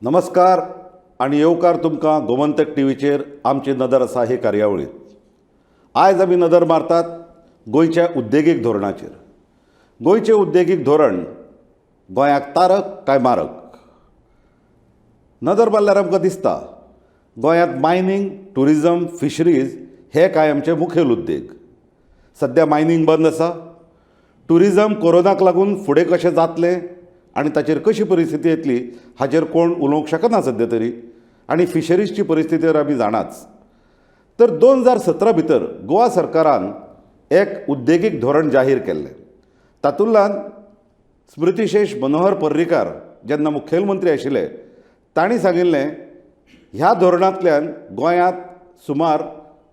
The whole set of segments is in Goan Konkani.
नमस्कार आनी येवकार तुमकां गोमंतक टीव्हीचेर आमची नदर आसा हे कार्यावळींत. आयज आमी नदर मारतात गोंयच्या उद्देगीक धोरणाचेर. गोंयचें उद्देगीक धोरण गोंयाक तारक काय मारक? नदर मारल्यार आमकां दिसता, गोंयांत मायनींग, ट्युरिजम, फिशरीज हे कांय आमचे मुखेल उद्देग. सद्या मायनींग बंद आसा. ट्युरिजम कोरोनाक लागून फुडें कशें जातलें आनी ताचेर कशी परिस्थिती येतली हाचेर कोण उलोवंक शकना सद्या तरी. आनी फिशरीजची परिस्थिती तर आमी जाणाच. तर 2017 भितर गोवा सरकारान एक उद्देगीक धोरण जाहीर केल्लें. तातूंतल्यान स्मृतीशेश मनोहर पर्रीकार जेन्ना मुखेलमंत्री आशिल्ले, तांणी सांगिल्लें, ह्या धोरणांतल्यान गोंयांत सुमार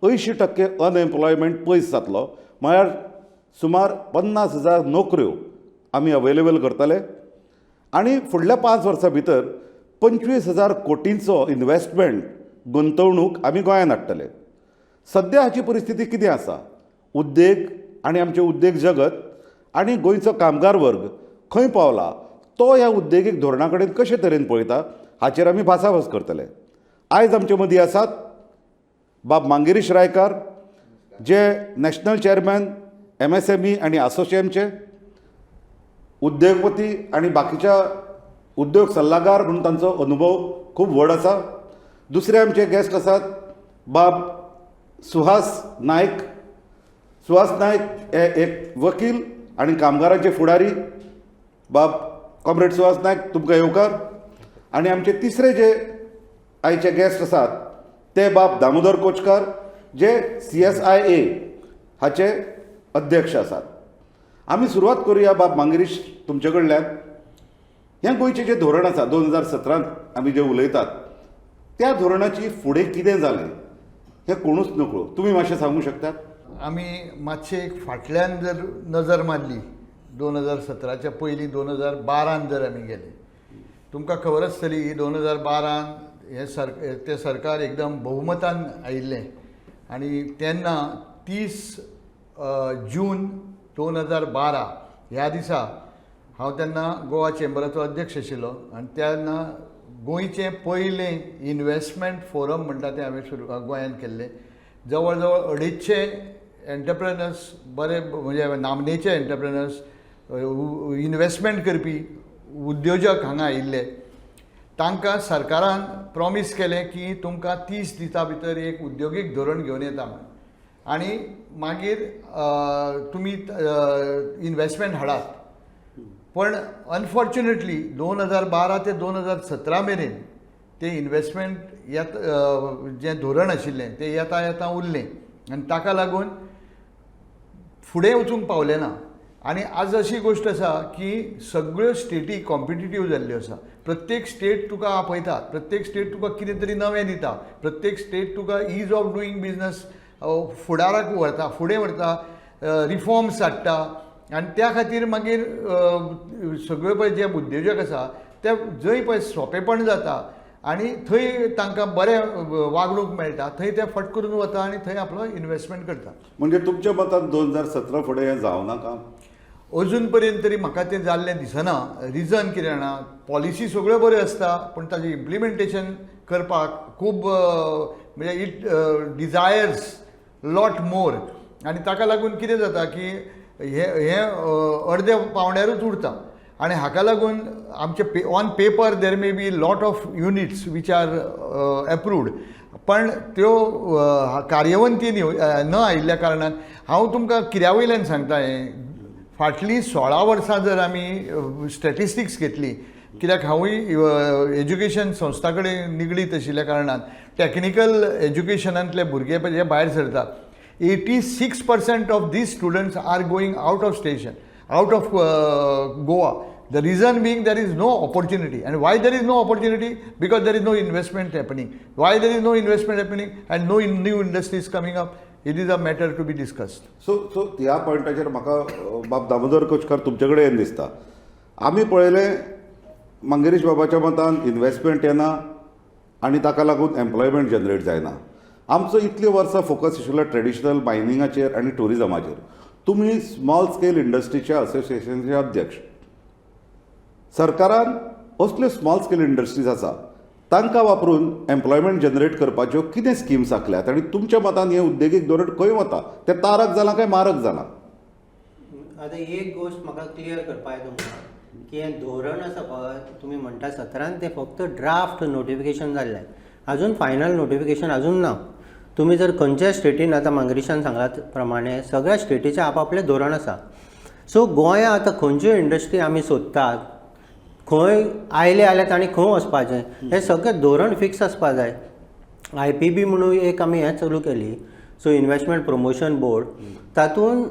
80% अनएम्प्लॉयमेंट पयस जातलो, म्हळ्यार सुमार 50,000 नोकऱ्यो आमी अवेलेबल करतले आनी फुडल्या 5 वर्सां भितर 25,000 कोटींचो इनवेस्टमेंट, गुंतवणूक आमी गोंयांत हाडटले. सद्या हाची परिस्थिती कितें आसा, उद्देग आनी आमचें उद्देग जगत आनी गोंयचो कामगार वर्ग खंय पावला, तो ह्या उद्देगीक धोरणा कडेन कशे तरेन पळयता, हाचेर आमी भासाभास करतले. आयज आमचे मदीं आसात बाब मांगिरीश रायकार, जे नॅशनल चॅरमॅन एमएसएमई आनी असोचेमचे, उद्देगपती आनी बाकीच्या उद्योग सल्लागार म्हणून तांचो अनुभव खूब व्हड आसा. दुसरे आमचे गेस्ट आसात बाब सुहास नायक. सुहास नायक हे एक वकील आनी कामगारांचे फुडारी. बाब कॉम्रेड सुहास नायक, तुमकां येवकार. आनी आमचे तिसरे जे आयचे गेस्ट आसात ते बाब दामोदर कोचकार, जे सीएसआयए हाचे अध्यक्ष आसात. आमी सुरवात करुया बाब मांगिरीश तुमचे कडल्यान. हें गोंयचें जें धोरण आसा, 2017त आमी जें उलयतात, त्या धोरणाची फुडें कितें जालें हें कोणूच नकळो. तुमी मातशें सांगूंक शकतात? आमी मातशे एक फाटल्यान जर नजर मारली, 2017च्या पयलीं 2012न जर आमी गेले, तुमकां खबर आसतली, 2012न हें सर तें सरकार एकदम बहुमतान आयिल्लें आनी तेन्ना 30 जून 2012 ह्या दिसा हांव तेन्ना गोवा चेंबराचो अध्यक्ष आशिल्लो आनी तेन्ना गोंयचें पयलें इनवेस्टमेंट फोरम म्हणटा तें हांवें सुरू गोंयांत केल्लें. जवळ जवळ 250 एंटरप्रेनर्स, बरे म्हणजे नामनेचे एंटरप्रेनर्स, इनवेस्टमेंट करपी उद्योजक हांगा आयिल्ले. तांकां सरकारान प्रॉमीस केलें की तुमकां 30 दिसां भितर एक उद्योगीक धोरण घेवन येता म्हूण आनी मागीर तुमी इनवेस्टमेंट हाडात. पण अनफॉर्च्युनेटली 2012 ते 2017 मेरेन ते इनवेस्टमेंट येत जें धोरण आशिल्लें तें येता येता उरलें आनी ताका लागून फुडें वचूंक पावलें ना. आनी आज अशी गोश्ट आसा की सगळ्यो स्टेटी कॉम्पिटिटीव जाल्ल्यो आसा. प्रत्येक स्टेट तुका आपयता, प्रत्येक स्टेट तुका कितें तरी नवें दिता, प्रत्येक स्टेट तुका is of doing business फुडाराक व्हरता, फुडें व्हरता, रिफॉर्म्स हाडटा आनी त्या खातीर मागीर सगळ्यो पळय जे उद्योजक आसा ते जंय पळय सोंपेपण जाता आनी थंय तांकां बरें वागणूक मेळटा, थंय ते फट करून वता आनी थंय आपलो इनवेस्टमेंट करता. म्हणजे तुमच्या मतान 2017 फुडें हें जावना काम? अजून पर्यंत तरी म्हाका तें जाल्लें दिसना. रिजन कितें जाणा, पॉलिसी सगळ्यो बऱ्यो आसता पूण ताजें इम्प्लिमेंटेशन करपाक खूब म्हणजे it desires lot more आनी ताका लागून कितें जाता की हें हें अर्द्या पावंड्यारूच उरता. आनी हाका लागून आमचे on paper there may be lot of units which are approved, पण त्यो कार्यवंती न आयिल्ल्या कारणान. हांव तुमकां कित्या वयल्यान सांगता हें, फाटलीं 16 वर्सां जर आमी स्टॅटिस्टिक्स घेतली, कित्याक हांवूय एज्युकेशन संस्था कडेन निगडीत आशिल्ल्या कारणान टॅक्निकल एज्युकेशनांतले भुरगे पळय जे भायर सरता, 86% of these students are going out of station, out of Goa. The reason being there is no opportunity. And why there is no opportunity? Because there is no investment happening. Why there is no investment happening and no new industries coming up? It is a matter to be discussed. So so ह्या पॉयंटाचेर म्हाका बाब दामोदर कोचकार तुमचे कडेन येन दिसता. आमी पळयलें, मंगेश बाबाच्या मतान इनवेस्टमेंट येना आनी ताका लागून एम्प्लॉयमेंट जनरेट जायना. आमचो इतलीं वर्सां फोकस आशिल्लो ट्रेडिशनल मायनिंगाचेर आनी ट्युरिजमाचेर. तुमी स्मॉल स्केल इंडस्ट्रीच्या असोसिएशनाचे अध्यक्ष. सरकारान असल्यो स्मॉल स्केल इंडस्ट्रीज आसा तांकां वापरून एम्प्लॉयमेंट जनरेट करपाच्यो कितें स्किम्स आंखल्यात आनी तुमच्या मतान हें उद्देगीक धोरण खंय वता, तें तारक जालां काय मारक जालां? आतां एक गोश्ट म्हाका क्लियर करपा जाय तुमकां की हें धोरण आसा पळय तुमी म्हणटा 17, तें फक्त ड्राफ्ट नोटिफिकेशन जाल्लें, अजून फायनल नोटिफिकेशन अजून ना. तुमी जर खंयच्याय स्टेटीन आतां मांगिरीशान सांगला प्रमाणे सगळ्या स्टेटीचें आपआपलें धोरण आसा. सो गोंया आतां खंयच्यो इंडस्ट्री आमी सोदतात, खंय आयले जाल्यार तांणी खंय वचपाचें, हें सगळें धोरण फिक्स आसपा जाय. IPB म्हणून एक आमी हें चालू केली, सो इनवेस्टमेंट प्रमोशन बोर्ड. तातूंत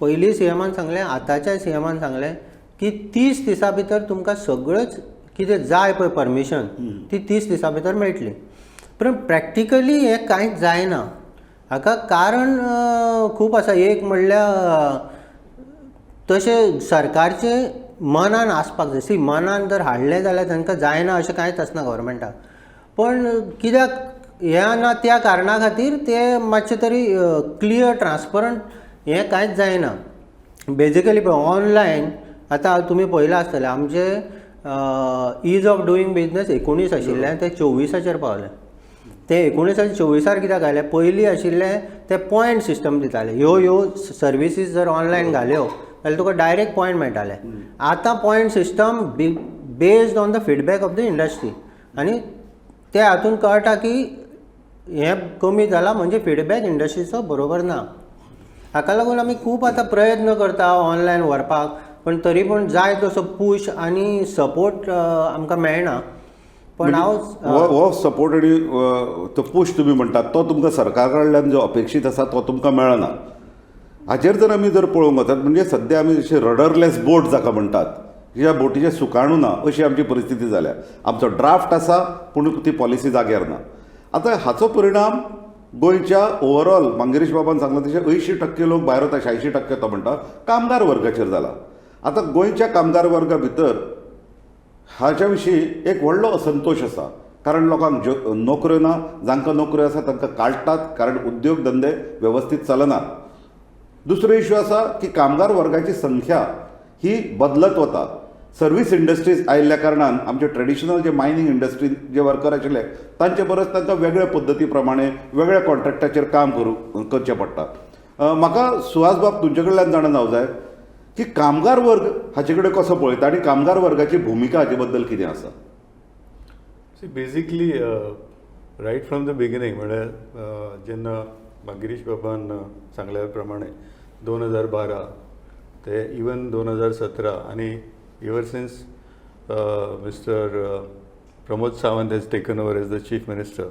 पयलीं सीएमान सांगलें, आतांच्या सीएमान सांगलें की 30 दिसां भितर तुमकां सगळेंच कितें जाय पळय परमिशन ती 30 दिसां भितर मेळटली. पूण प्रॅक्टिकली हें कांयच जायना. हाका कारण खूब आसा. एक म्हणल्यार तशें सरकारचें मनान आसपाक जाय. सी, मनान जर हाडलें जाल्यार तांकां जायना अशें कांयच आसना गव्हर्मेंटाक, पण कित्याक ह्या ना त्या कारणा खातीर ते मातशें तरी क्लियर ट्रान्सपरंट हें कांयच जायना. बेजिकली पळय ऑनलायन आतां तुमी पळयलां आसतलें आमचें is of doing business 19 आशिल्लें ते 24 पावलें. ते 19 24 कित्याक आयले? पयलीं आशिल्लें ते पॉयंट सिस्टम दिताले, ह्यो ह्यो सर्विसीस जर ऑनलायन घाल्यो जाल्यार तुका डायरेक्ट पॉयंट मेळटाले. आतां point system based on the feedback of the industry, आनी ते हातून कळटा की हें कमी जालां म्हणजे फिडबॅक इंडस्ट्रीचो बरोबर ना. हाका लागून आमी खूब आतां प्रयत्न करता ऑनलायन व्हरपाक, पण तरी पूण जाय तसो पूश आनी सपोर्ट आमकां मेळना. पण हांव हो सपोर्ट आनी तो पूश तुमी म्हणटात तो तुमकां सरकार कडल्यान जो अपेक्षीत आसा तो तुमकां मेळना. हाचेर जर आमी जर पळोवंक वचत म्हणजे सद्या आमी जशे रडरलेस बोट जाका म्हणटात, ज्या बोटीचें सुकाणू ना अशी आमची परिस्थिती जाल्या. आमचो ड्राफ्ट आसा पूण ती पॉलिसी जाग्यार ना. आतां हाचो परिणाम गोंयच्या ओवरऑल मांगिरीश बाबान सांगलां तशें 80% लोक भायर वता, 86% तो म्हणटा कामगार वर्गाचेर जाला. आतां गोंयच्या कामगार वर्गा भितर हाच्या विशीं एक व्हडलो असंतोश आसा, कारण लोकांक ज्यो नोकऱ्यो ना, जांकां नोकऱ्यो आसा तांकां काडटात, कारण उद्योग धंदे वेवस्थीत चलनात. दुसरो इश्यू आसा की कामगार वर्गाची संख्या ही बदलत वता. सर्वीस इंडस्ट्रीज आयिल्ल्या कारणान आमचे ट्रेडिशनल जे मायनींग इंडस्ट्रीन जे वर्कर आशिल्ले तांचे परस तांकां वेगळ्या पद्दती प्रमाणे वेगळ्या कॉन्ट्रॅक्टाचेर काम करचें पडटा. म्हाका सुहास बाब तुमचे कडल्यान जाणा जावंक जाय की कामगार वर्ग हाचे कडेन कसो पळयता आनी कामगार वर्गाची भुमिका हाचे बद्दल कितें आसा? See, basically, right from the beginning, म्हळ्यार जेन्ना गिरीश बाबान सांगल्या प्रमाणे 2012 ते इवन 2017 आनी ever since Mister Pramod Sawant has taken over as the chief minister,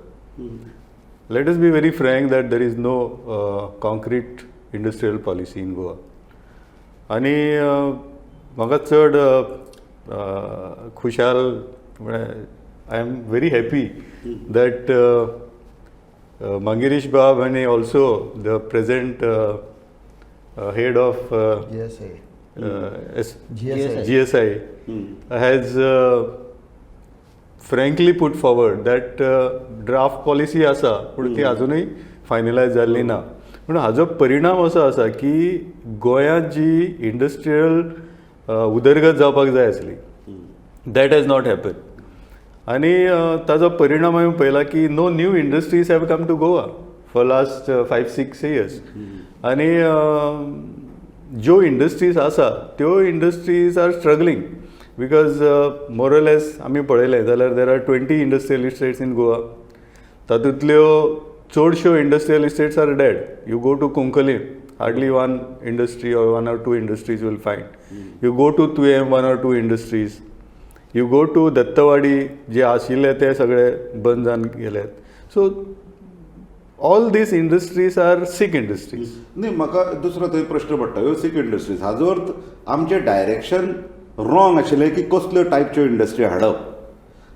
let us be very frank that there is no concrete industrial policy in Goa. आनी म्हाका चड खुशाल म्हळ्यार I am very happy that Mangirish बाब आनी also the present head of GSI. GSI. GSI has frankly put forward that draft policy आसा पूण ती अजुनूय फायनलायज जाल्ली ना. पूण हाजो परिणाम असो आसा की गोंयांत जी इंडस्ट्रियल उदरगत जावपाक जाय आसली, that has not happen. आनी ताजो परिणाम हांवें पळयला की no new industries have come to Goa for last 5-6 years. आनी ज्यो इंडस्ट्रीज आसा त्यो industries are struggling because more or less आमी पळयलें जाल्यार there are 20 industrial estates in Goa. तातूंतल्यो चडश्यो industrial estates are dead. You go to Cuncolim, hardly one industry or one or two industries will find. You go to Thuyam, one or two industries. You go to Dattawadi, जे आशिल्ले ते सगळे बंद जावन गेले. So all these industries are sick industries. न्ही, म्हाका दुसरो थंय प्रश्न पडटा, ह्यो सीक इंडस्ट्रीज हाजो अर्थ आमचें डायरेक्शन रॉंग आशिल्लें की कसल्यो टायपच्यो इंडस्ट्री हाडप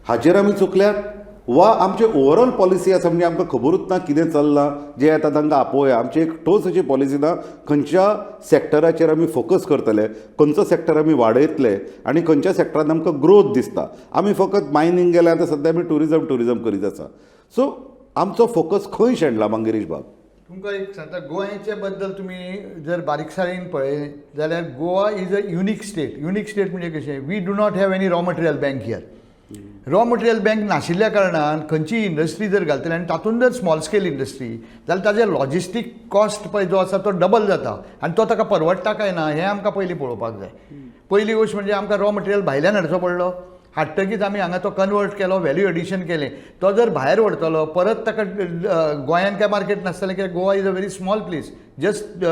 हाचेर आमी चुकल्यात, वा आमचे ओवरऑल पॉलिसी आसा म्हणजे आमकां खबरूच ना कितें चल्लां, जे येता तांकां आपोवया. आमची एक ठोस अशी पॉलिसी ना खंयच्या सॅक्टराचेर आमी फोकस करतले, खंयचो सॅक्टर आमी वाडयतले आनी खंयच्या सॅक्टरान आमकां ग्रोथ दिसता. आमी फकत मायनींग गेल्या, आतां सद्या आमी ट्युरिजम ट्युरिजम करीत आसा. सो आमचो फोकस खंय शेणला मांगिरीश बाब? तुमकां एक सांगता, गोंयचे बद्दल तुमी जर बारीकसाणेन पळयलें जाल्यार Goa is a unique state. Unique state म्हणजे कशें, we do not have any raw material bank here. Raw material bank नाशिल्ल्या कारणान खंयची इंडस्ट्री जर घालतली आनी तातूंत जर स्मॉल स्केल इंडस्ट्री जाल्यार ताजे लॉजिस्टीक कॉस्ट पळय जो आसा तो डबल जाता आनी तो ताका परवडटा काय ना हें आमकां पयलीं पळोवपाक जाय. पयली गोश्ट म्हणजे आमकां रॉ मटेरियल भायल्यान हाडचो पडलो, हाडटकीच आमी हांगा तो कन्वर्ट केलो, व्हॅल्यू एडिशन केलें. तो जर भायर व्हरतलो परत ताका गोंयांत काय मार्केट नासतलें, कित्याक Goa is a very small place, just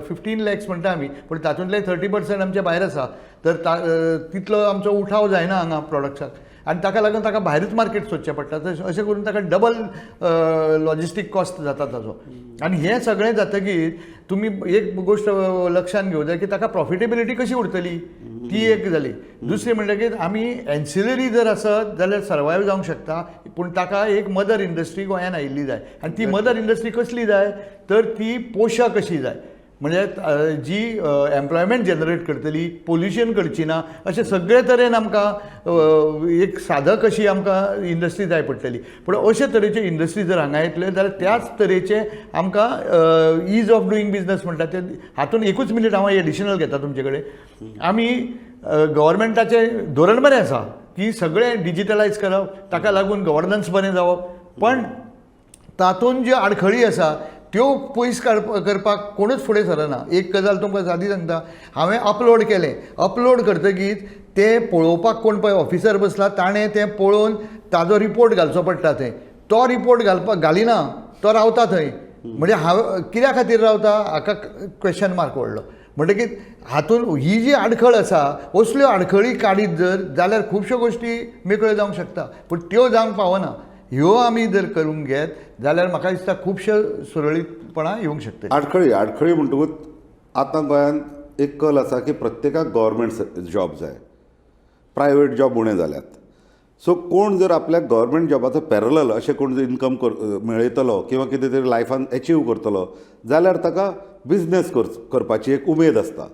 15 lakhs म्हणटा आमी, पूण तातूंतले 30% आमचे भायर आसा. तर तितलो आमचो उठाव जायना हांगा प्रोडक्ट्साक आनी ताका लागून ताका भायरूच मार्केट सोदचें पडटा. तर अशें करून ताका डबल लॉजिस्टीक कॉस्ट जाता ताजो. आनी हें सगळें जातकीर तुमी एक गोश्ट लक्षांत घेवंक जाय की ताका प्रॉफिटेबिलिटी कशी उरतली, ती एक जाली. दुसरी म्हणटकीर आमी एन्सिलरी जर आसत जाल्यार सर्वायव जावंक शकता, पूण ताका एक मदर इंडस्ट्री गोंयांत आयिल्ली जाय. आनी ती मदर इंडस्ट्री कसली जाय तर ती पोशक अशी जाय, म्हणजे जी एम्प्लॉयमेंट जनरेट करतली, पोल्युशन करची ना, अशें सगळे तरेन आमकां एक साधक अशी आमकां इंडस्ट्री जाय पडटली. पूण अशे तरेचे इंडस्ट्री जर हांगा येतले जाल्यार त्याच तरेचे आमकां is of doing business म्हणटा ते. हातून एकूच मिनीट हांव एडिशनल घेता तुमचे कडेन. आमी गव्हर्मेंटाचें धोरण बरें आसा की सगळें डिजिटलायज करप, ताका लागून गव्हर्नन्स बरें जावप, पण तातूंत ज्यो आडखळी आसा त्यो पयस करपाक कोणूच फुडें सरना. एक गजाल तुमकां सादी सांगता, हांवें अपलोड केलें, अपलोड करतकीच तें पळोवपाक कोण पळय ऑफिसर बसला, ताणें तें पळोवन ताजो रिपोर्ट घालचो पडटा. थंय तो रिपोर्ट घालपाक घालिना, तो रावता थंय. म्हणजे हांव कित्या खातीर रावता हाका क्वेश्चन मार्क व्हडलो. म्हणटकीर हातूंत ही जी आडखळ आसा, असल्यो आडखळी काडीत जर जाल्यार खुबश्यो गोश्टी मेकळ्यो जावंक शकता, पूण त्यो जावंक पावना. ह्यो आमी जर करूंक घेत जाल्यार म्हाका दिसता खुबशे सुरळीतपणा येवंक शकता. आडखळी आडखळी म्हणटकूच आतां गोंयांत एक कल आसा की प्रत्येकाक गव्हर्मेंट जॉब जाय, प्रायवेट जॉब उणें जाल्यात. सो कोण जर आपल्याक गव्हर्मेंट जॉबाचो पॅरलल अशें कोण जर इनकम मेळयतलो किंवा कितें तरी लायफान एचीव करतलो जाल्यार ताका बिजनेस करपाची एक उमेद आसता.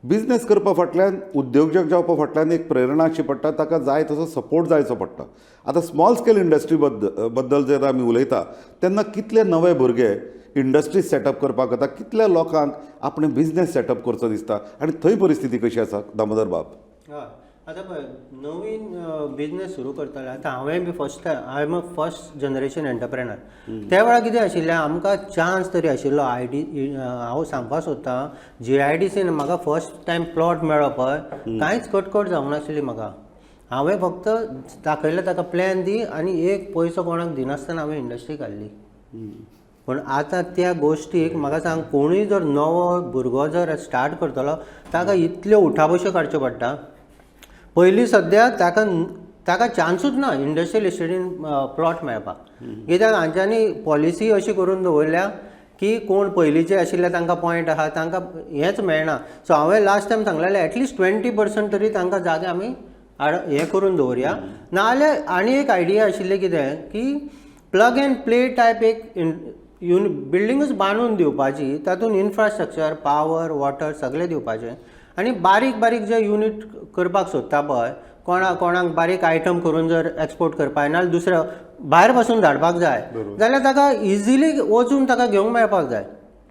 बिजनेस करपा फाटल्यान, उद्योजक जावपा फाटल्यान एक प्रेरणा आसची पडटा, ताका जाय तसो सपोर्ट जायचो पडटा. आतां स्मॉल स्केल इंडस्ट्री बद्दल जर आमी उलयता तेन्ना कितले नवे भुरगे इंडस्ट्री सेटअप करपाक वता, कितल्या लोकांक आपणे बिजनेस सेटअप करचो दिसता आनी थंय परिस्थिती कशी आसा दामोदर बाब? हय, आतां पळय नवीन बिजनेस सुरू करतले. आतां हांवें बी first time, I am a first generation entrepreneur. त्या वेळार कितें आशिल्लें, आमकां चान्स तरी आशिल्लो. I D हांव सांगपाक सोदतां, जीआयडीसीन म्हाका फर्स्ट टायम प्लॉट मेळ्ळो पळय, कांयच कटकट जावंक नाशिल्ली म्हाका. हांवें फक्त दाखयलें ताका प्लॅन दी आनी एक पयसो कोणाक दिनासतना हांवें इंडस्ट्री काडली. पूण आतां त्या गोश्टीक म्हाका सांग, कोणूय जर नवो भुरगो जर स्टार्ट करतलो ताका इतल्यो उठाबश्यो काडच्यो पडटा. पयलीं सद्या ताका ताका चान्सूच ना इंडस्ट्रियल इस्टेटीन प्लॉट मेळपाक, कित्याक हांच्यांनी पॉलिसी अशी करून दवरल्या की कोण पयलींचे आशिल्ले तांकां पॉयंट आहा, तांकां हेंच मेळना. सो हांवें लास्ट टायम सांगलेलें, एटलिस्ट 20% तरी तांकां जागे आमी हें करून दवरया. नाजाल्यार आनी एक आयडिया आशिल्ली कितें की प्लग एंड प्ले टायप एक बिल्डिंगूच बांदून दिवपाची, तातूंत इन्फ्रास्ट्रक्चर, पावर, वॉटर सगळें दिवपाचें आनी बारीक बारीक जे युनीट करपाक सोदता पळय, कोणाक बारीक आयटम करून जर एक्सपोर्ट करपाक नाजाल्यार दुसऱ्या भायर पासून धाडपाक जाय जाल्यार ताका इजिली वचून ताका घेवंक मेळपाक जाय.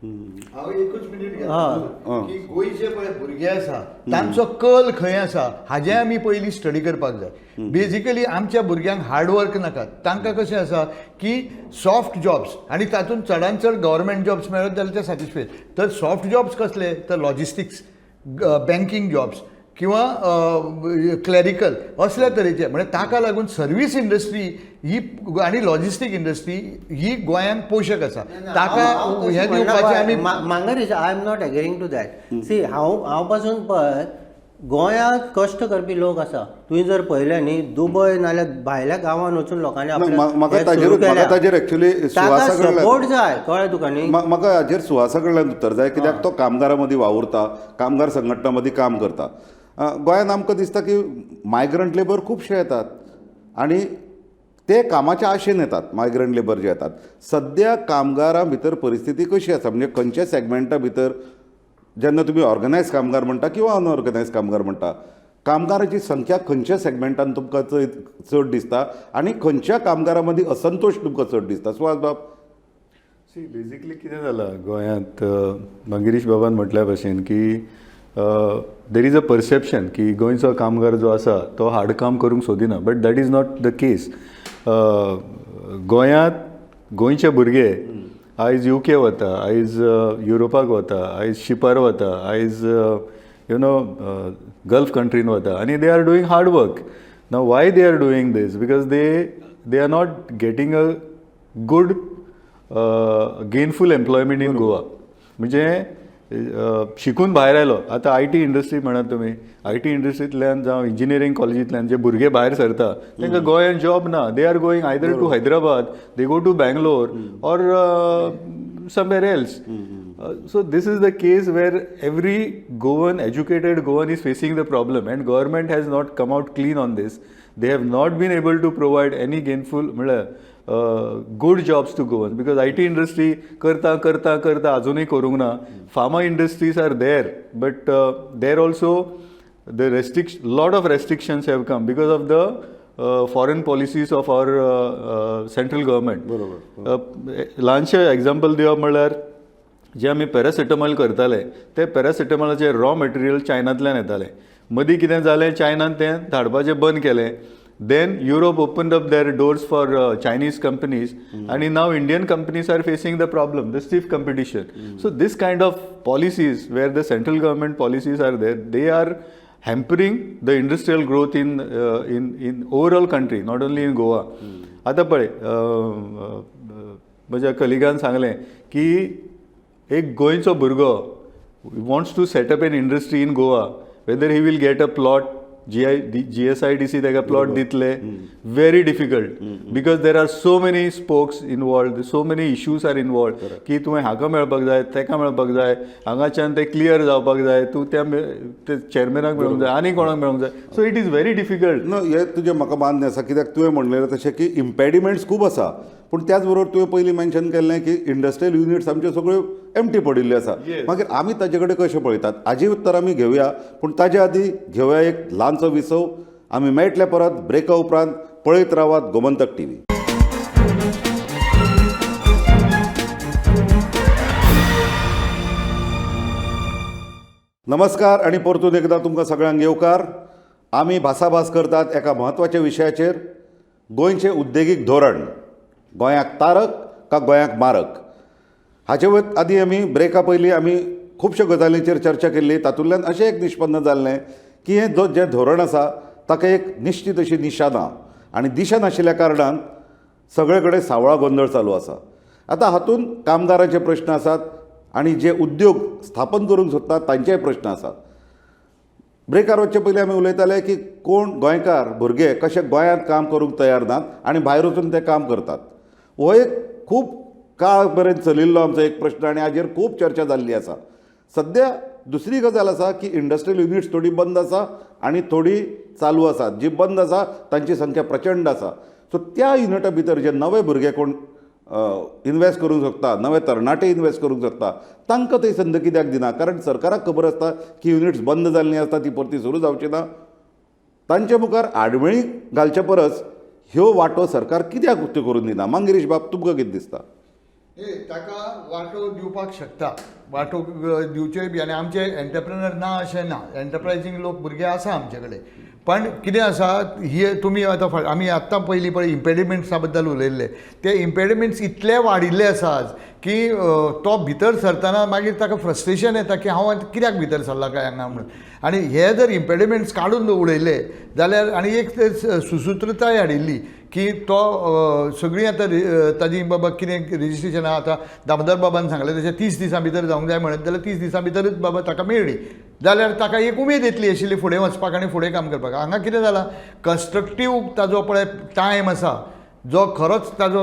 हांव एकूच मिनीट घेता की गोंयचे पळय भुरगे आसा तांचो कल खंय आसा हाजें आमी पयलीं स्टडी करपाक जाय. बेजिकली आमच्या भुरग्यांक हार्ड वर्क नाका, तांकां कशें आसा की सॉफ्ट जॉब्स आनी तातूंत चडान चड गव्हर्मेंट जॉब्स मेळत जाल्यार ते सॅटिस्फायड. तर सॉफ्ट जॉब्स कसले तर लॉजिस्टिक्स, बँकींग जॉब्स किंवा क्लॅरिकल असल्या तरेचे, म्हणजे ताका लागून सर्वीस इंडस्ट्री ही आनी लॉजिस्टीक इंडस्ट्री ही गोंयांत पोशक आसा. ताका हें दिवपाचें आमी Manguirish, I am not agreeing to that. See, हांव हांव पासून पळय गोंयांत कश्ट करपी लोक आसा. तुवें जर पळयलें न्ही, दुबय नाल्यार भायल्या गांवांत वचून लोकांनी ना, म्हाका ताजेर म्हाका ताजेर एक्चुली ताका सुहासा कडल्यान सपोर्ट जाय, कळ्ळें तुका न्ही? म्हाका हाजेर सुहासा कडल्यान उत्तर जाय, कित्याक तो कामगारां मदीं वावुरता, कामगार संघटना मदीं काम करता. गोंयांत आमकां दिसता की मायग्रंट लेबर खुबशे येतात आनी ते कामाच्या आशेन येतात. मायग्रंट लेबर जे येतात, सद्या कामगारां भितर परिस्थिती कशी आसा, म्हणजे खंयच्या सेगमेंटा भितर जेन्ना तुमी ऑर्गनायज कामगार म्हणटा किंवा अनऑर्गनायज कामगार म्हणटा, कामगाराची संख्या खंयच्या सेगमेंटान तुमकां चड चड दिसता आनी खंयच्या कामगारां मदीं असंतोश तुमकां चड दिसता? सुहास बाब. सी, बेजिकली कितें जालां गोंयांत, गिरीश बाबान म्हटल्या भशेन की There is a perception की गोंयचो कामगार जो आसा तो हार्ड काम करूंक सोदिना, but that is not the case. गोंयांत गोंयचे भुरगे आयज युके वता, आयज युरोपाक वता, आयज शिपार वता, आयज you know gulf कंट्रीन वता आनी they are doing hard work. Now why they are doing this? Because they are not getting a good gainful employment in Goa. म्हणजे शिकून भायर आयलो, आतां I T industry म्हणा तुमी, I T इंडस्ट्रींतल्यान जावं इंजिनियरींग कॉलेजींतल्यान जे भुरगे भायर सरता तांकां गोंयांत जॉब ना. They are going either to Hyderabad, they go to Bangalore or somewhere else. So this is the case where every Goan, educated Goan is facing the problem, and government has not come out clean on this. They have not been able to provide any gainful म्हळ्यार good jobs to Goan, because IT industry करता करता करता अजुनूय करूंक ना. Pharma industries are there, but there also the lot of restrictions have come because of the foreign policies of our central government. बरोबर. ल्हानशें एग्जाम्पल दिवप म्हणल्यार जे आमी पॅरासिटामॉल करताले ते पॅरासिटामॉलाचे रॉ मटेरियल चायनांतल्यान येतालें. मदीं कितें जालें, चायनान तें धाडपाचें बंद केलें. Then Europe opened up their doors for Chinese companies, आनी now Indian companies are facing the problem, the stiff competition. So this kind of policies where the central government policies are there, they are hampering the industrial growth in overall country, not only in Goa. आतां पळय, म्हज्या कलिगान सांगलें की एक गोंयचो भुरगो wants to set up an industry in Goa, whether he will get a plot, GSIDC ताका प्लॉट दितले, very difficult, because there are so many spokes involved, so many issues are involved की तुवें हाका मेळपाक जाय, तेका मेळपाक जाय, हांगाच्यान ते क्लियर जावपाक जाय, तूं त्या चेअरमॅनाक मेळूंक जाय, आनी कोणाक मेळूंक जाय. So it is very difficult. ना, हें तुजें म्हाका मान्य आसा, कित्याक तुवें म्हणलेलें तशें की इम्पॅडिमेंट्स खूब आसा, पूण त्याच बरोबर तुवें पयलीं मेन्शन केल्लें की इंडस्ट्रियल युनिट्स आमच्यो सगळ्यो एमटी पडिल्ल्यो आसा. मागीर आमी ताजे कडेन कशें पळयतात हाजी उत्तर आमी घेवया, पूण ताजे आदीं घेवया एक ल्हानसो विसव. आमी मेळटले परत ब्रेका उपरांत. पळयत रावात गोमंतक टीव्ही. नमस्कार आनी परतून एकदां तुमकां सगळ्यांक येवकार. आमी भासाभास करतात एका म्हत्वाच्या विशयाचेर, गोंयचें उद्देगीक धोरण गोंयाक तारक का गोंयाक मारक. हाचे आदीं आमी ब्रेका पयलीं आमी खुबश्यो गजालींचेर चर्चा केल्ली. तातूंतल्यान अशें एक निश्पन्न जाल्लें की हें जें धोरण आसा ताका एक निश्चीत अशी दिशा ना, आनी दिशा नाशिल्ल्या कारणान सगळे कडेन सावळा गोंदळ चालू आसा. आतां हातूंत कामदारांचे प्रश्न आसात आनी जे उद्योग स्थापन करूंक सोदतात तांचेय प्रश्न आसात. ब्रेकार वचचे पयलीं आमी उलयताले की कोण गोंयकार भुरगे कशे गोंयांत काम करूंक तयार नात आनी भायर वचून ते काम करतात. हो एक खूब काळ मेरेन चलिल्लो आमचो एक प्रश्न आनी हाजेर खूब चर्चा जाल्ली आसा. सद्या दुसरी गजाल आसा की इंडस्ट्रियल युनिट्स थोडी बंद आसा आनी थोडी चालू आसात. जी बंद आसा तांची संख्या प्रचंड आसा. सो त्या युनिटा भितर जे नवे भुरगे कोण इनवेस्ट करूंक शकता, नवे तरणाटे इनवेस्ट करूंक शकता, तांकां थंय संद कित्याक दिना? कारण सरकाराक खबर आसता की युनिट्स बंद जाल्लीं आसता, ती परती सुरू जावची ना. तांचे मुखार आडमेळी घालचे परस ह्यो वाटो सरकार कित्याक उक्त्यो करून दिना? मंगेश बाब, तुमकां कितें दिसता? ताका वाटो दिवपाक शकता, वाटो दिवच्योय बी. आनी आमचे एंटरप्रेनर ना अशें ना, एंटरप्रायजींग लोक भुरगे आसा आमचे कडेन. पण कितें आसा, ही तुमी आतां आमी आत्तां पयलीं पळय इम्पेडिमेंट्सा बद्दल उलयल्ले, ते इम्पेडिमेंट्स इतले वाडिल्ले आसा आज की तो भितर सरतना मागीर ताका फ्रस्ट्रेशन येता की हांव आतां कित्याक भितर सरला काय हांगा म्हणून. आनी हे जर इम्पेडिमेंट्स काडून उडयले जाल्यार, आनी एक सुसूत्रताय हाडिल्ली की तो सगळीं आतां ताजी बाबा कितें रजिस्ट्रेशन आहा, आतां दामोदर बाबान सांगलें तशें 30 दिसां भितर जावंक जाय म्हणत जाल्यार 30 दिसां भितरूच बाबा ताका मेळ्ळी जाल्यार ताका एक उमेद येतली आशिल्ली फुडें वचपाक आनी फुडें काम करपाक. हांगा कितें जालां, कन्स्ट्रक्टीव ताजो पळय टायम आसा जो खरोच ताजो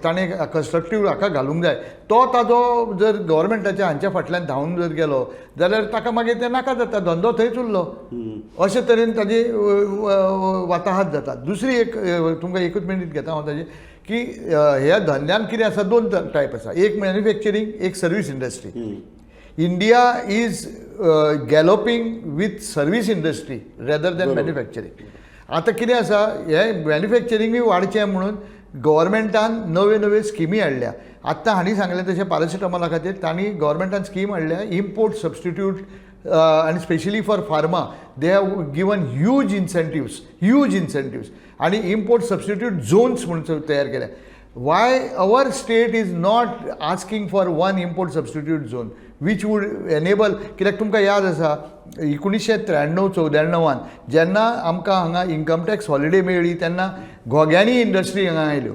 ताणें कन्स्ट्रक्टीव हाका घालूंक जाय, तो ताजो जर गव्हर्मेंटाच्या हांच्या फाटल्यान धांवून जर गेलो जाल्यार ताका मागीर तें नाका जाता, धंदो थंयच उरलो. अशे तरेन ताजी वाताहात जाता. दुसरी एक तुमकां एकूच मिनीट घेता हांव ताजी की ह्या धंद्यान कितें आसा, दोन टायप आसा, एक मॅन्युफॅक्चरींग, एक service industry. India is galloping with service industry rather than manufacturing. आतां कितें आसा, हें मॅन्युफॅक्चरींगूय वाडचें म्हणून गव्हर्मेंटान नव्यो नव्यो स्किमी हाडल्या. आत्तां हांणी सांगलें तशें पॅरासिटामॉला खातीर तांणी गव्हर्मेंटान स्कीम हाडल्या, इम्पोर्ट सबस्टिट्यूट आनी specially for pharma they have given huge incentives, huge incentives. आनी इम्पोर्ट सबस्टिट्यूट झोन्स म्हूण तयार केल्या. Why our state is not asking for one import substitute zone which would enable? कित्याक तुमकां याद आसा, 1993-94 जेन्ना आमकां हांगा इन्कम टॅक्स हॉलिडे मेळ्ळी तेन्ना घोग्यांनी इंडस्ट्री हांगा आयल्यो.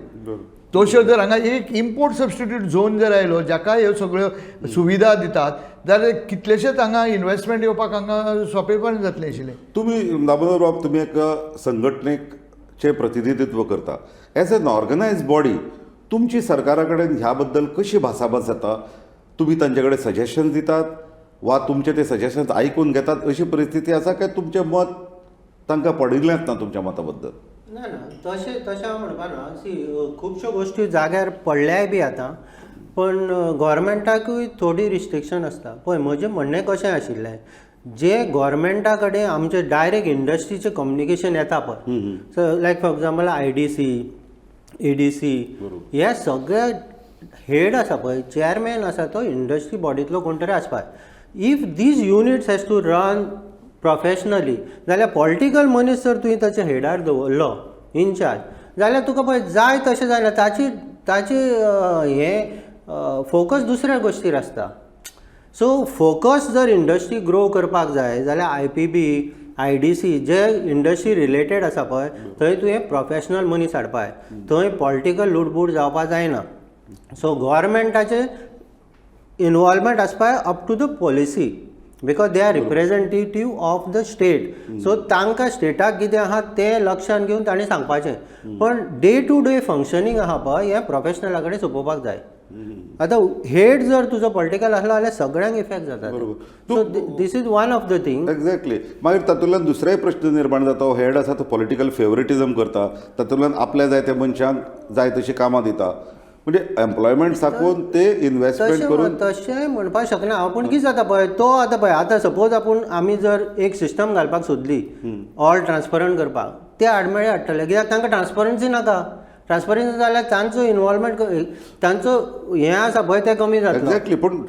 तश्यो जर हांगा एक इम्पोर्ट सबस्टिट्यूट झोन जर आयलो, जाका ह्यो सगळ्यो सुविधा दितात, जाल्यार कितलेशेच हांगा इन्वेस्टमेंट येवपाक हांगा सोंपेपण जातलें आशिल्लें. तुमी दामोदर बाब, तुमी एक संघटनेचें प्रतिनिधित्व करता. एज एन ऑर्गनायज बॉडी तुमची सरकारा कडेन ह्या बद्दल कशी भासाभास जाता? तुमी तांचे कडेन सजेशन दितात वा तुमचे ते सजेशन्स आयकून घेतात अशी परिस्थिती आसा, काय तुमचें मत तांकां पडिल्लेंच ना तुमच्या मता बद्दल? ना ना, तशें तशें हांव म्हणपा ना. सी, खुबश्यो गोश्टी जाग्यार पडल्याय बी आतां, पण गोवोरमेंटाकूय थोडी रिस्ट्रिक्शन आसता. पळय, म्हजें म्हणणें कशें आशिल्लें, जे गोवोरमेंटा कडेन आमचे डायरेक्ट इंडस्ट्रीचें कम्युनिकेशन येता पळय, so like for example IDC, ADC, हे सगळे हेड आसा पळय, चेअरमॅन आसा, तो इंडस्ट्री बॉडींतलो कोण तरी आसपाक. If these units has to run professionally जाल्यार पॉलिटिकल मनीस जर तुवें ताच्या हेडार दवरलो इनचार्ज, जाल्यार तुका पळय जाय तशें जायना. ताची ताची हें फोकस दुसऱ्या गोश्टीर आसता. सो फोकस जर इंडस्ट्री ग्रो करपाक जाय जाल्यार आयपीबी, आयडीसी जे इंडस्ट्री रिलेटेड आसा पळय, थंय तुवें प्रोफेशनल मनीस हाडपाक जाय. थंय पॉलिटिकल लुटबूट जावपाक जायना. सो गोवोरमेंटाचें इनवॉल्वमेंट आसपाक up to the policy, because they are representative of the state. So तांकां स्टेटाक कितें आहा तें लक्षान घेवन तांणी सांगपाचें, पण डे टू डे फंक्शनींग आहा पळय, हें प्रोफेशनला कडेन सोंपोवपाक जाय. आतां हेड जर तुजो पॉलिटिकल आसलो जाल्यार सगळ्यांक इफेक्ट जाता. So this is one of the thing. Exactly. मागीर तातूंतल्यान दुसरोय प्रश्न निर्माण जाता. हो हेड आसा तो पॉलिटिकल फेवरेटिजम करता, तातूंतल्यान आपल्या जाय त्या मनशांक जाय तशी कामां दिता, म्हणजे एम्प्लॉयमेंट साकून ते इन्वेस्टमेंट तशें करून. तशें म्हणपाक शकना हांव, पूण कितें जाता पळय, तो आतां पळय, आतां सपोज आपूण आमी जर एक सिस्टम घालपाक सोदली ऑल ट्रान्सपरंट करपाक, ते आडमेळे हाडटले, कित्याक तांकां ट्रान्सपरन्सी नाका. ट्रान्सपरन्सी जाल्यार तांचो इनवॉल्वमेंट, तांचो हें आसा पळय, तें कमी जातलो. एक्झॅक्टली, पूण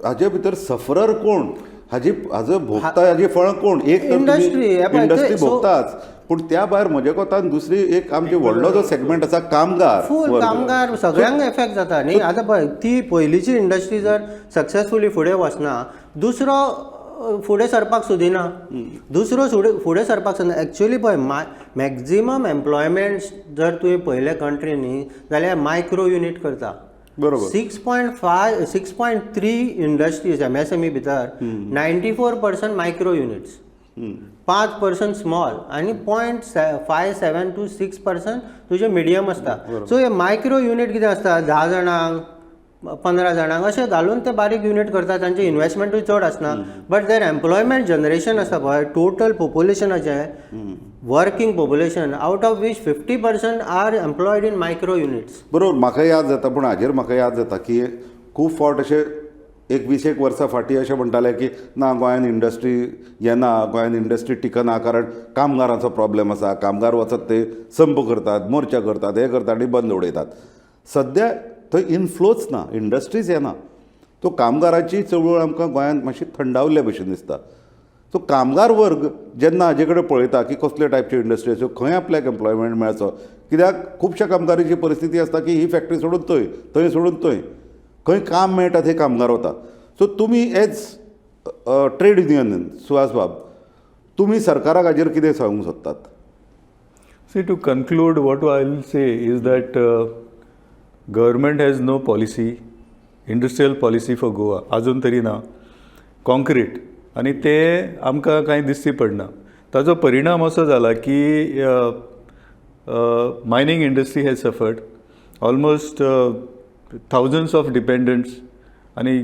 हाजे भितर सफरर कोण? हाजी हाजो भोगता हाजी फळां कोण? एक तर Industry, हे पळय, इंडस्ट्री भोगताच, पूण त्या भायर म्हजे कोतान दुसरी एक आमची व्हडलो जो सेगमेंट आसा, कामगार फूल वर्ग. कामगार सगळ्यांक एफेक्ट जाता न्ही. आतां पळय, ती पयलींची इंडस्ट्री जर सक्सेसफुली फुडें वचना, दुसरो फुडें सरपाक सोदिना, दुसरो फुडें सरपाक सोदिना. एक्चुअली पळय, मॅक्झिमम एम्प्लॉयमेंट जर तुवें पळयलें कंट्री न्ही जाल्यार मायक्रो युनीट करता. 6.5, 6.3 industries MSME भितर 94% मायक्रो युनिट्स, 5% स्मॉल आनी 0.57 to 6% तुजे मिडियम आसता. सो हे मायक्रो युनीट कितें आसता, 10 जाणांक, 15 जाणांक अशें घालून ते बारीक युनीट करता. तांचे इन्वेस्टमेंटूय चड आसना, बट there employment generation आसा पळय, total पॉप्युलेशनाचें working population, out of which 50% are employed in micro units. बरोबर, म्हाका याद जाता, पूण हाजेर म्हाका याद जाता की खूब फावट अशें एक 20 एक वर्सां फाटीं अशें म्हणटाले की ना, गोंयान इंडस्ट्री येना, गोंयान इंडस्ट्री टिकना, कारण कामगारांचो प्रॉब्लेम आसा. कामगार वचत ते संप करतात, मोर्चा करतात, हें करतात आनी बंद उडयतात. सद्या थंय इनफ्लोच ना, इंडस्ट्रीज येना, तो कामगाराची चळवळ आमकां गोंयांत मातशी थंडावल्ले भशेन दिसता. सो कामगार वर्ग जेन्ना हाजे कडेन पळयता की कसले टायपच्यो इंडस्ट्री आसा, खंय आपल्याक एम्प्लॉयमेंट मेळचो, कित्याक खुबश्या कामगारांची परिस्थिती आसता की ही फॅक्टरी सोडून थंय, थंय सोडून थंय, खंय काम मेळटा थंय कामगार वता. सो तुमी एज ट्रेड युनियन, सुहास बाब, तुमी सरकाराक हाजेर कितें सांगूंक सोदतात? See, to conclude, what I will say is that government has no policy, industrial policy for Goa. अजून तरी ना कॉन्क्रीट आनी ते आमकां कांय दिश्टी पडना. ताजो परिणाम असो जाला की mining industry has suffered almost thousands of dependents आनी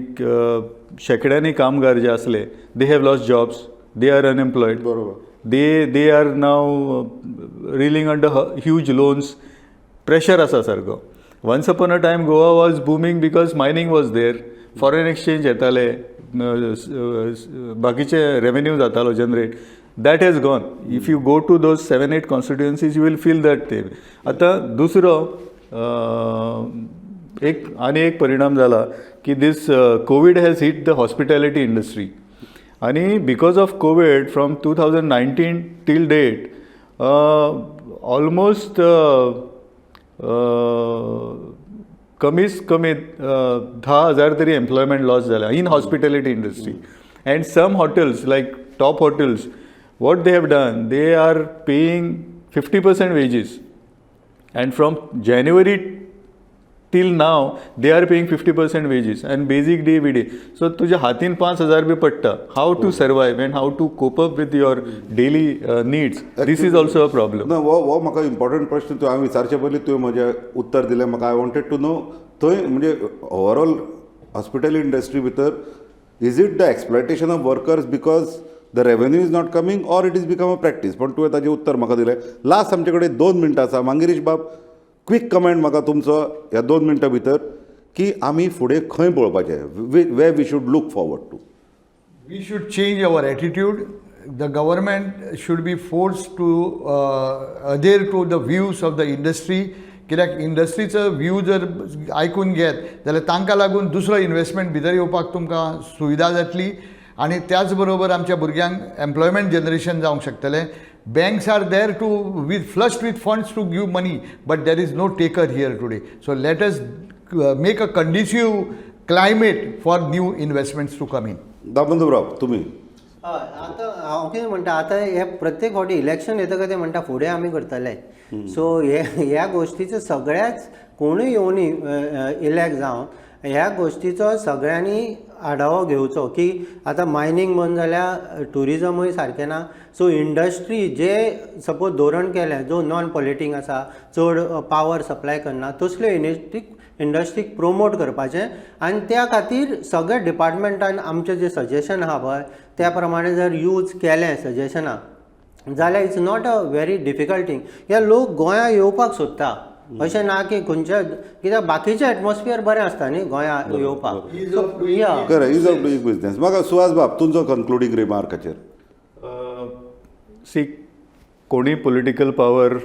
शेंकड्यांनी कामगार जे आसले, they have lost jobs, they are unemployed. They are now reeling under huge loans. Pressure आसा सारको. Once upon a time Goa was booming because mining was there, foreign exchange येताले, बाकीचे रेवेन्यू जातालो generate. That has gone. If you go to those seven eight constituencies, you will feel that. ते आतां दुसरो एक आनी एक परिणाम जाला की this Covid has hit the hospitality industry. आनी because of Covid from 2019 till date almost कमीच कमी 10,000 तरी एम्प्लॉयमेंट लॉस जाला in hospitality industry. And some hotels, like top hotels, what they have done, they are paying 50% wages, and from January till now they are paying 50% wages and basic DA BDA. So तुज्या हातीन 5,000 बी पडटा. How to survive and how to cope up with your daily needs, this is also a problem. ना, हो हो म्हाका इम्पॉर्टंट प्रश्न तूं हांवें विचारचे पयलीं तुवें म्हजें उत्तर दिलें म्हाका. I wanted to know, थंय म्हणजे ओवरऑल हॉस्पिटल इंडस्ट्री भितर is it the exploitation of workers because the revenue is not coming, or it is become a practice? पण तुवें ताजें उत्तर म्हाका दिलें. लास्ट आमचे कडेन 2 मिनटां आसा. मांगिरीश बाब, क्वीक कमेंट म्हाका तुमचो ह्या 2 मिनटां भितर की आमी फुडें खंय पळोवपाचें, where we should look forward to? We should change our attitude. The government should be forced to adhere to the views of the industry. कित्याक इंडस्ट्रीचो व्यू जर आयकून घेत जाल्यार तांकां लागून दुसरो इन्वेस्टमेंट भितर येवपाक तुमकां सुविधा जातली आनी त्याच बरोबर आमच्या भुरग्यांक एम्प्लॉयमेंट जनरेशन जावंक शकतलें. Banks are there to with flushed with funds to give money, but there is no taker here today. So let us make a conducive climate for new investments to come in. Damodarrao, तुमी? हय, आतां हांव कितें म्हणटा, आतां हे प्रत्येक फावटी इलेक्शन येतकच ते म्हणटा फुडें आमी करतले. सो हे ह्या गोश्टीचो सगळ्याच कोणूय येवनी इलेक्ट जावन ह्या गोश्टीचो सगळ्यांनी आढावो घेवचो की आतां मायनींग बंद जाल्या, ट्युरिजमूय सारकें ना. सो इंडस्ट्री जे सपोज धोरण केलें, जो नॉन पॉल्युटींग आसा, चड पावर सप्लाय करना, तसल्यो इंडस्ट्रीक प्रोमोट करपाचें आनी त्या खातीर सगळ्या डिपार्टमेंटान आमचें जें सजेशन आहा पळय, त्या प्रमाणे जर यूज केलें सजेशनां जाल्यार it's not a very difficult thing. कित्याक लोक गोंया येवपाक सोदता, अशें ना की खंयच्या, कित्याक बाकीचें एटमॉस्फियर बरें आसता न्ही गोंया येवपाक. Ease of doing खरें, is of doing business. म्हाका सुहास बाब, तुमचो कन्क्लुडींग रिमार्काचेर. सी, कोणी पॉलिटिकल पावर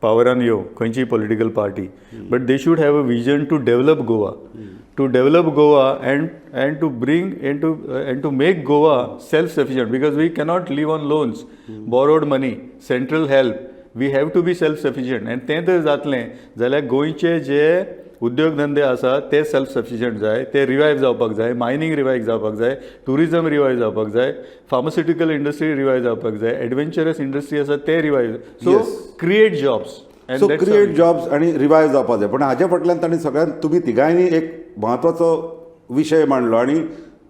पावरान येवं, खंयचीय political party, but they should have a vision to develop Goa, to develop Goa and to bring and to make Goa self sufficient, because we cannot live on loans, borrowed money, central help. We have to be self sufficient. आनी तें जर जातलें जाल्यार गोंयचे जे उद्योग धंदे आसा ते सेल्फ सफिशियंट जाय, ते रिवायव जावपाक जाय, मायनींग रिवायव जावपाक जाय, ट्युरिजम रिवायव जावपाक जाय, फार्मास्युटिकल इंडस्ट्री रिवायव जावपाक जाय, एडवेंचरस इंडस्ट्री आसा ते revive. So create jobs. So create jobs आनी रिवायव जावपाक जाय. पण हाज्या फाटल्यान तांणी सगळ्यान तुमी तिगांयनी एक म्हत्वाचो विशय मांडलो आनी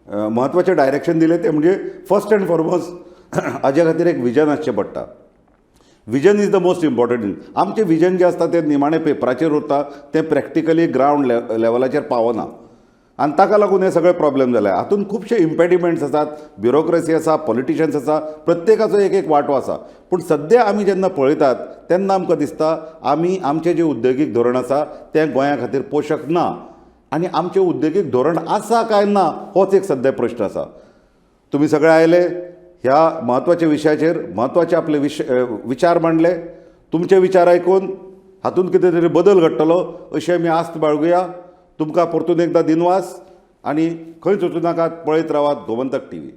म्हत्वाचें डायरेक्शन दिलें, तें म्हणजे फर्स्ट अँड फॉरमोस्ट हाज्या खातीर एक विजन आसचें पडटा. Vision is the most important thing. आमचें विजन जें आसता तें निमाणें पेपराचेर उरता, तें प्रॅक्टिकली ग्रावंड लेवलाचेर पावना आनी ताका लागून हे सगळे प्रॉब्लेम जाले. हातूंत खुबशे इम्पेडिमेंट्स आसात, ब्युरोक्रेसी आसा, पॉलिटिशियन्स आसा, प्रत्येकाचो एक एक वांटो आसा. पूण सद्या आमी जेन्ना पळयतात तेन्ना आमकां दिसता आमी आमचें जें उद्देगीक धोरण आसा तें गोंया खातीर पोशक ना आनी आमचें उद्देगीक धोरण आसा काय ना होच एक सद्या प्रश्न आसा. तुमी सगळे आयले, ह्या म्हत्वाच्या विशयाचेर म्हत्वाचे आपले विचार मांडले. तुमचे विचार आयकून हातूंत कितें तरी बदल घडटलो अशी आमी आस्त बाळगुया. तुमकां परतून एकदां दिनवास आनी खंयच वचूं नाकात, पळयत रावात गोमंतक टीव्ही.